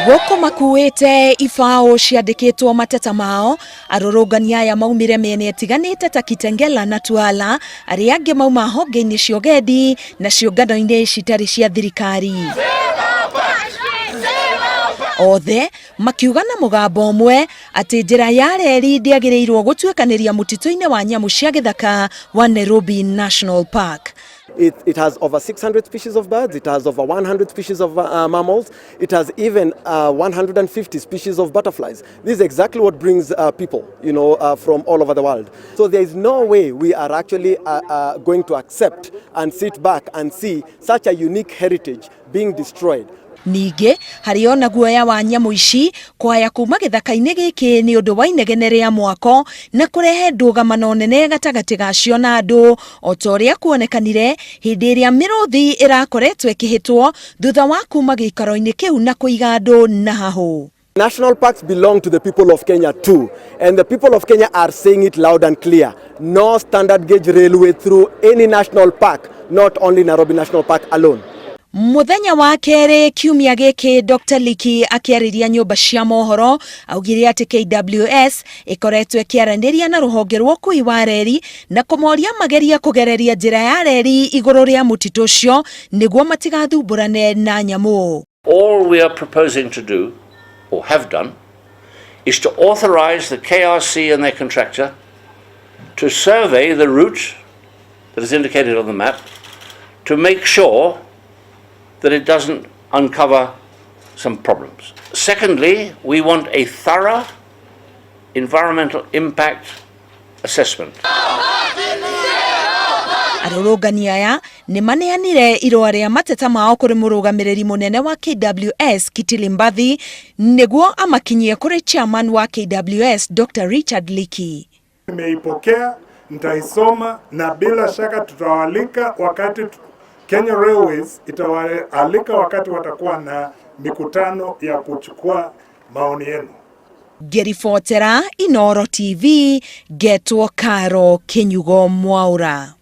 Gũkũ makuĩte ibaũ ciandĩkĩtwo mateta mao, arũrũngani aya maumire mĩena ĩtiganĩte ta Kitengela na Tuala, arĩa angĩ mauma honge-inĩ cia ũgendi na ciũngano-inĩ citarĩ cia thirikari. Othe makiuga na mũgambo ũmwe atĩ njĩra ya reri ndĩagĩrĩirwo gũtuĩkanĩria mũtitũ-inĩ wa nyamũ cia gĩthaka wa Nairobi National Park. It has over 600 species of birds, it has over 100 species of mammals, it has even 150 species of butterflies. This is exactly what brings people from all over the world. So there is no way we are actually going to accept and sit back and see such a unique heritage being destroyed. Ningĩ harĩ ona guoya wa nyamũ ici kwaya kuma gĩthaka-inĩ gĩkĩ nĩ ũndũ wa inegene rĩa mwako na kũrehe ndũgamano nene gatagatĩ gacio na andũ, o ta ũrĩa kuonekanire hĩndĩ ĩrĩa mĩrũthi ĩrakoretwo ĩkĩhĩtwo thutha wa kuma gĩikaro-inĩ kĩu na kũiga andũ na hahũ. National parks belong to the people of Kenya too. And the people of Kenya are saying it loud and clear. No standard gauge railway through any national park, not only Nairobi National Park alone. Muthenya wa kerĩ kiumia gĩkĩ, Dr. Leakey akĩarĩria nyũmba cia mohoro augire atĩ KWS ĩkoretwo ĩkĩaranĩria na rũhonge rwa ũkui wa reri na kũmoria magerie kũgereria njĩra ya reri igũrũ rĩa mũtitũ ũcio nĩguo matigathumbũrane na nyamũ. All we are proposing to do, or have done, is to authorize the KRC and their contractor to survey the route that is indicated on the map to make sure that it doesn't uncover some problems. Secondly, we want a thorough environmental impact assessment. Arũrũngani aya nĩ maneanire irũa rĩa mateta mao kũrĩ mũrũgamĩrĩri mũnene wa KWS Kitili Mbathi nĩguo amakinyie kũrĩ chairman wa KWS Dr. Richard Leakey. Nimeipokea, nitaisoma na bila shaka tutawaalika wakati Kenya Railways itawaalika wakati watakuwa na mikutano ya kuchukua maoni yenu. Ngĩribotera Inooro TV, ngetwo Karo Kinyugo Mwaura.